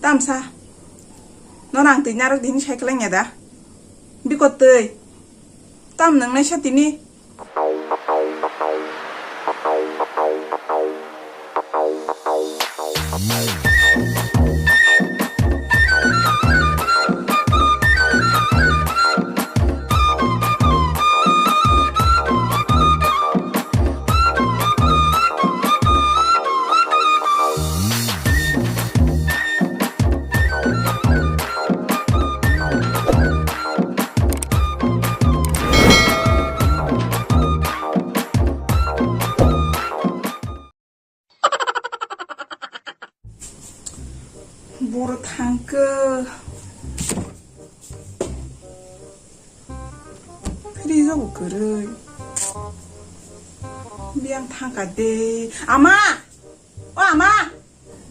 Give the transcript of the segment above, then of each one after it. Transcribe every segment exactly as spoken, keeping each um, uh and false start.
Tamsa. Nono ang twi narwk di hwnwi sai kwlangya da? Bikot twi. Tam nwngnai sa tini. Boro thangkhe fridge o bo kwrwi. Biyang thangkha de. Ama! O ama!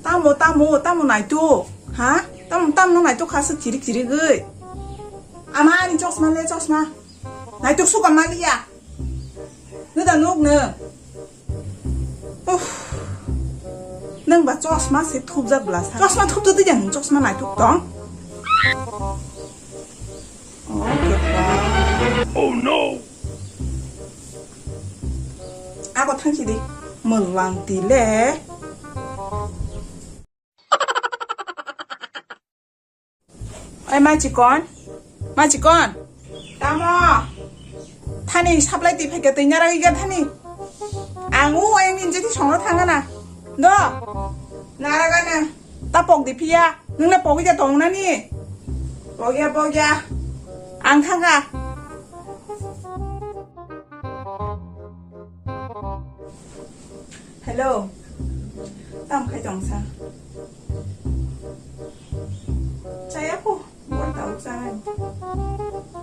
Tamo, tamo, tamo naituk? Ha? Tamo, tamo naituk kha se chirik chirigwi? Ama ani chosma le chosma. Naituk suka maliya. Nwda nuk nw. Uff. Nwng ba chosma se thupjak bwla sa. Chosma thupjak di jang chosma naituk tong. Oh, goodbye. Oh no. Ako thangsi di. Mwlang tile. Oi, ma chikon, ma chikon. Tamo? Thani supply twi phaikha, twi naragwi kha thani. Ang o ayang ni jeti songno thangana. Do. Naragana. Ta pok di phiya. Nungna pogwi ja tong nani. Pogya, pogya. Ang thangkha. Hello. Tam khai tong sa? Chaya ko. Bor tau chai.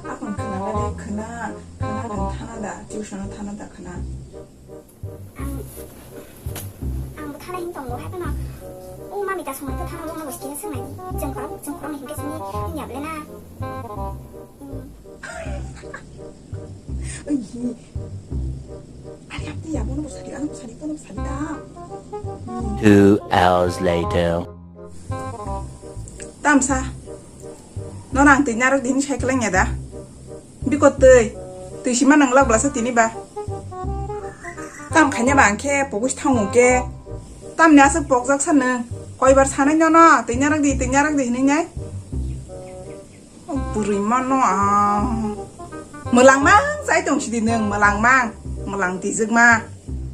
Akon khna la de khna. Khna dong thana da. Tuition thana da khna. Ang, ang bo thana hin tongo hai phano. O mami ta songwi ko thana wngna bo skin swngnai. Chwng khorok, chwng khorok ni hinkhe sini yable na. Oi, hi. Ari, apni ya, bono bosari, ano bosari, bono bosari da. Two hours later. Tamsa. Nono ang twi narwk di hwnwi sai kwlangya da? Bikot twi. Twi sima nang lak blasa tini ba. Tam khaina ba ang khe pogwi thango khe. Tamni aswk pokjak sa nwng. Koibar sanai nono, twi narwk di, twi narwk di hwnwi nai. Bwrwi mano ang. Mwlang mang chai tong sidi nwng, mwlang mang. Mwlang twijwk ma.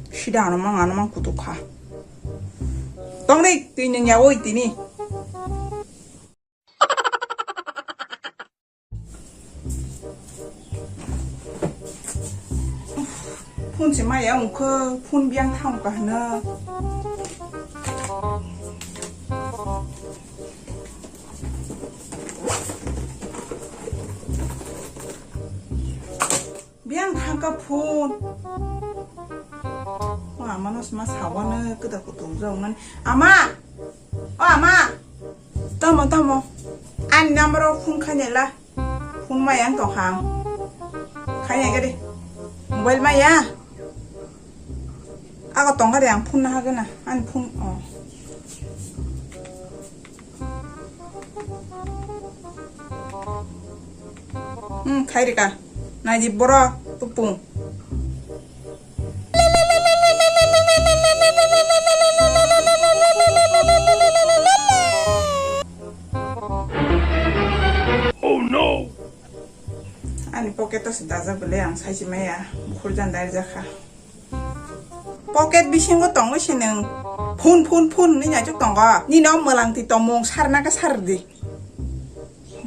Sida ano mang, ano mang kutuk kha. Tongdi, twi nwng yaui tini. Phone se maya wngkhe, phone biyang thang kha hwno. Biyang thangkha phone. O ama no sma sawano kwtal kutung jok nani. Ama! O ama! Tamo, tamo. Ani number o phone khainai la. Phone maya wng tong kha ang. Khainai gari. Mobile maya. Ako tong gari ang phone na hagena. Ani phone o. Hmm, khai rika. Naidi boro tupung. Oh no! Ani pocket o se dajak bele ang sai se maya. Bukhur jan dai jakha. Pocket bisingo tongwi se nwng phun, phun, phun hwnwi naisuk tongo. Nini o mwlang twi tongmung sarna khe sardi.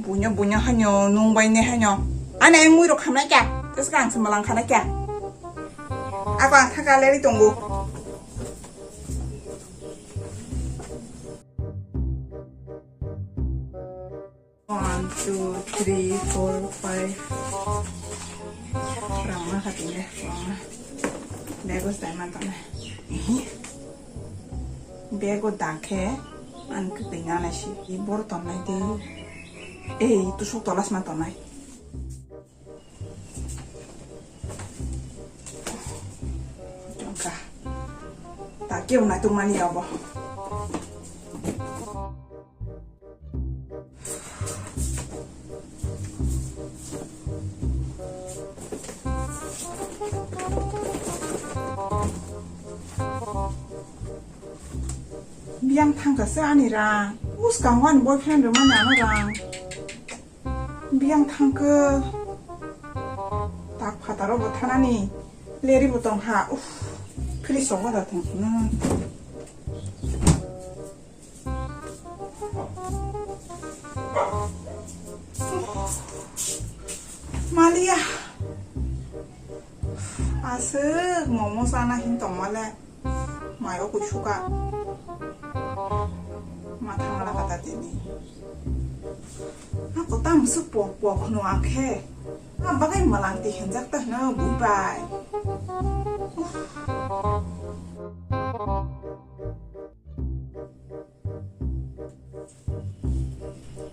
Buino, buino haino, nung bai ne haino. Ani ayang mui rok khamnai kya? Tesa ang se mwlang khanai kya? Ako ang thaka leri tongo. One, two, three, four, five. Rangma khating de, rangma. Bego sai ma tong. Bego dakhe, an kwtwi nana si. I bor tongnai de. Ei, tusuk tolas ma tongnai. Tongkha. Ta keu na tongmani abo. Yang thangkha se ani rang. Bwskango ani boyfriend rwmani ano rang. Biyang thangkhe tak phataro bo thanani leri bo tongkha. Uff, fridge o wada tongkha na. Maliya. Aswk momo chana hin tongmale. Mayo kuisuka. Mathang la kata tini. Ako tang se pok pok no akhe. A bagai malang ti henjak ta hna bui bai.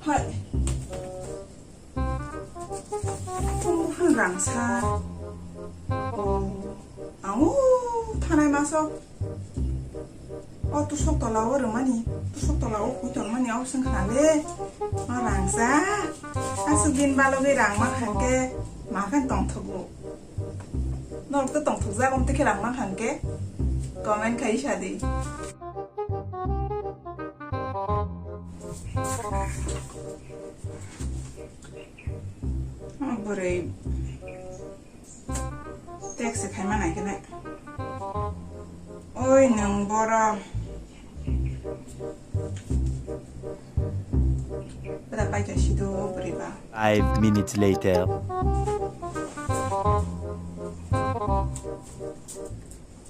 Hai. Tungbuphang rangsa. Oh, ang o thanai maso. O tusok tola o rwmani, tusok tola o khui tongmani o swng khna le. O rangsa. Aswk din balogwi rang ma khan khe ma khe tongthogo. Norok to tongthokjak, omtwi khe rang ma khan khe comment khai sa di. Bwrwi text se khaima nai khe nai. Oi nwng boro. Bwrwi pai khe sido bwrwi ba. Five minutes later.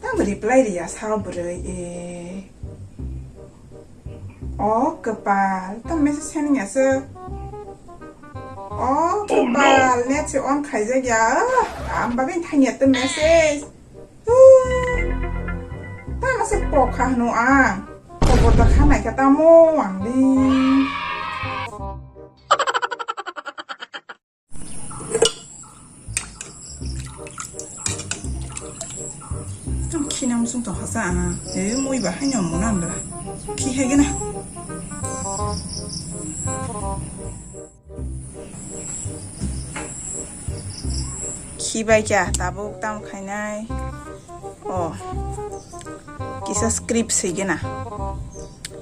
Tam reply riya sao bwrwi e. O kwpal, tam message sending ya se. O kwpal, net se on khaijak ya. Am bagwi thangya te message. Tam ase pokha hnu ang. Kobo ta khanai kha tamo ang di. Tong khina musung tong hasa ana. Eh, mui ba haino muna mla. Khi hege na. Khi bai kya tabuk tam khainai. Oh. Kisa script sege na.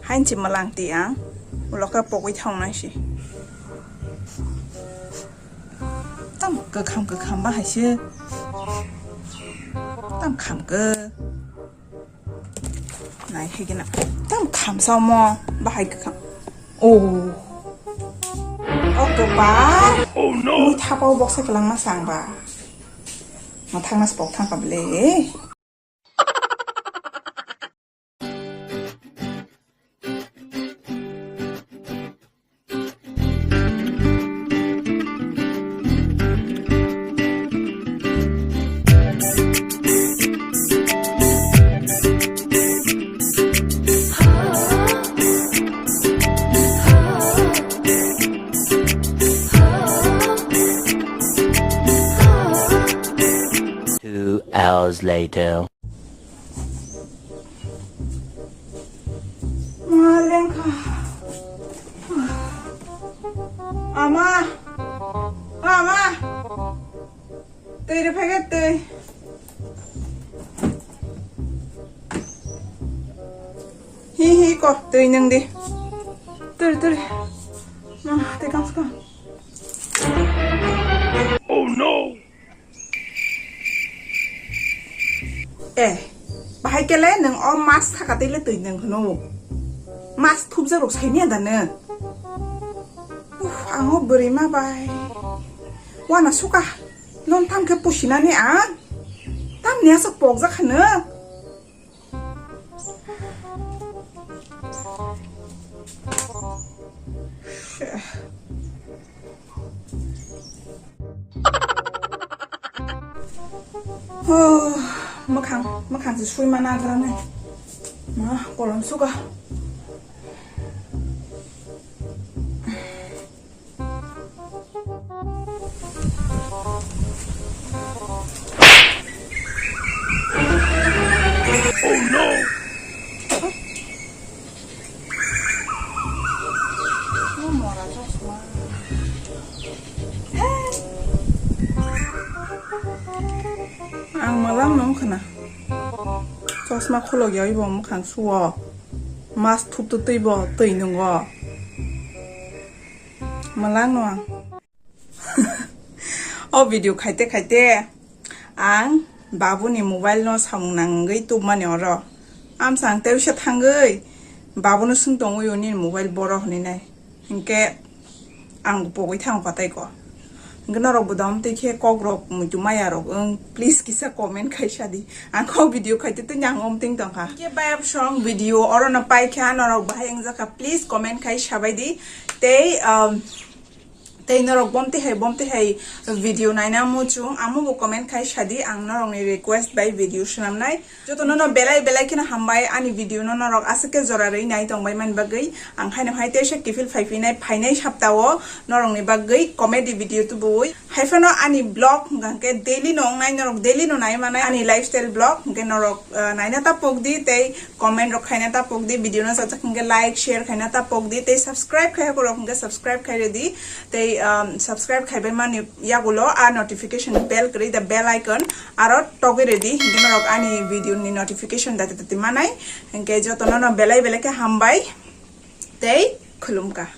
Hain chi malang ti ang. Uloka pogwi thong nai si. Tam kwkham kwkham ba hai se. Tam kham khe. Nai hai gana. Tam kham sao mo ba hai kwkham. Oh. O kwpal. Oh no. Mui thapao boksa kwlangma sang ba. Ma thangna spok thang ka ble. Two hours later. Ma lengkha. Ama. Ama. Twi rw phaikhe twi. Hi hi ko twi nwng di. Twi twi. Ma twi kang ska. Oh no. Eh, bahai kele nwng o mas thaka tei le twi nwng hwno. Mas thupjak rok saimya da nwng. Uf, ang o bwrwi ma bai. Wana suka. Non tam khe pusinani ang. Tamni aswk pokjak kha nwng. Oh, mwkhang, mwkhang se sui mana gra nai. Ma, kolom suka. Oh no! Ang malang nung khna. Chosma khulok ya ibo mwkhang suo. Mas thup to twi bo twi nungo. Malang no ang. O video khaite khaite ang babuni mobile no samung nangwi tubmani oro. Amsa ang tei uisa thangwi babono swng tongwi o nini mobile boro hwnwi nai. Hinkhe ang pogwi thango patai ko. Hinkhe norok bo dam twi khe kok rok muitu maya rok wng, please kisa comment khai sa di. Ang kok video khaite tei ang om ting tongkha. Hinkhe bayap song video oro no paikha, norok bahai wngjakha, please comment khai sabai di. Tei, um, tei norok bomti hai, bomti hai video naina muchung, amo bo comment khai sadi, ang norokni request bai video swnamnai. Joto nono belai belai kheno hambai, ani video no norok aswk khe jora rwi nai tongbai mani bagwi. Ang haino hai teisa kiphil phai phinai, phainai saptao norokni bagwi comedy video tubui. Haiphano ani vlog hwnkha khe daily no wngnai, norok daily no nai manai ani lifestyle vlog, hwnkhe norok, ah, naina ta pokdi tei comment rok khaina ta pokdi, video no sajak hwnkhe like, share khaina ta pokdi, tei subscribe khai hakorok hwnkhe subscribe khai redi, tei, um, subscribe khaibai mani yagulo a notification bell kwrwi, the bell icon aro togwi redi, hwnkhe norok ani video ni notification dati dati manai, hwnkhe jotono no belai belai khe hambai tei khulumkha.